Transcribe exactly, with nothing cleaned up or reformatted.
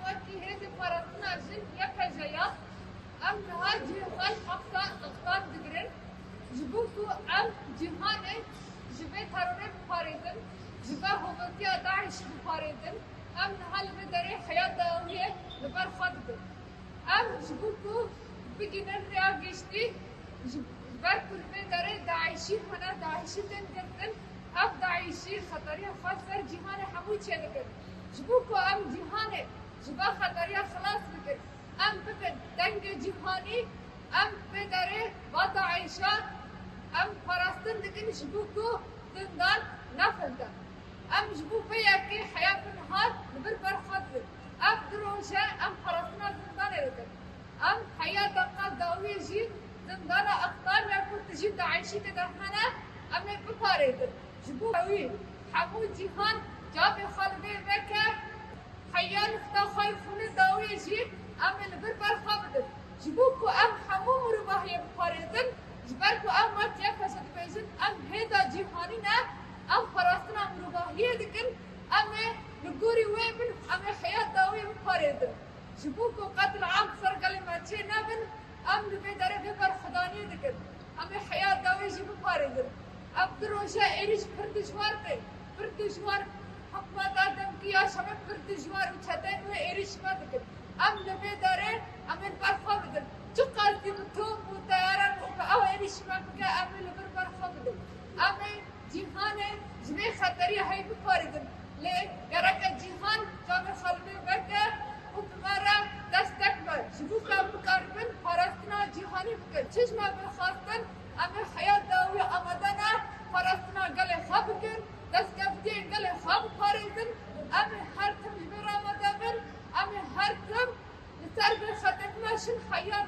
Wekî hêzê parastina jin Y P J ya, em niha cihê xwe ji hepsa ixtar digirin, ji bo ku em cîhanê ji vê terorê biparêzin, ji vê hovetiya DAIŞ'ê biparêzin. Em niha li vê derê heya dawiyê li ber xwe didin. Em ji bo ku bigihînin rêya giştî, ji ber ku li vê derê DAIŞ'î hene, DAIŞ'î tên girtin, ev DAIŞ'î xeteriya xwe ser cîhanê hemû çêdikin. Ji bo ku em cîhanê ji vê xeteriya xilas bikin, em bibin dengê cîhanî, em vê derê va DAIŞ'a em parastin dikin ji bo ku zindan nefiltin. Em ji bo vê yekê heya ku niha li vir ber xwe didin. Ev du roj e em parastina zindanê dikin. Em heya deqa dawiyê jî zindana Aqtariya ku tijî DAIŞ'î tê de hene, em ê biparêzin. Ji bo wî hemû cîhan çavê xwe li vê veke, heya nifta xwe yê xwînê dawiyê jî em ê li vir ber xwe bidin. Ji bo ku em hemû mirovahiyê biparêzin, ji ber ku em wek Y P J dibêjin, em hêza cîhanî ne, em parastina mirovahiyê dikin, em ê li gorî wê bin, em ê heya dawiyê biparêzin. Ji bo ku qetil am ser gelê me çê nebin, em li vê derê vê berxwedaniyê dikin. Em ê heya dawiyê jî biparêzin. Ev du roj e êrîş pir dijwar tê, pir dijwar. Hikûmeta demkî ya Şamê pir dijwar û çeteyên wê êrîş me dikin. Em li vê derê em ê li ber xwe bidin. Çiqas jî bi tom û teyaran û bi ew êrîş me bike, em ê li vir ber xwe bidin. Em ê cîhanê ji vê xeteriyê hey biparêzin. Lê gereke cîhan çavê xwe li vê veke û bi me re destek be. Ji bo ku em bikaribin parastina cîhanî bikin. Çi ji me vê xwestin, em ê heya dawiyê amade ne, parastina gelê xwe bikin, destkeftiyên gelê xwe biparêzin. Em ê her tim ji vê re amade bin, em ê her tim li ser vê xetê bimeşin, heya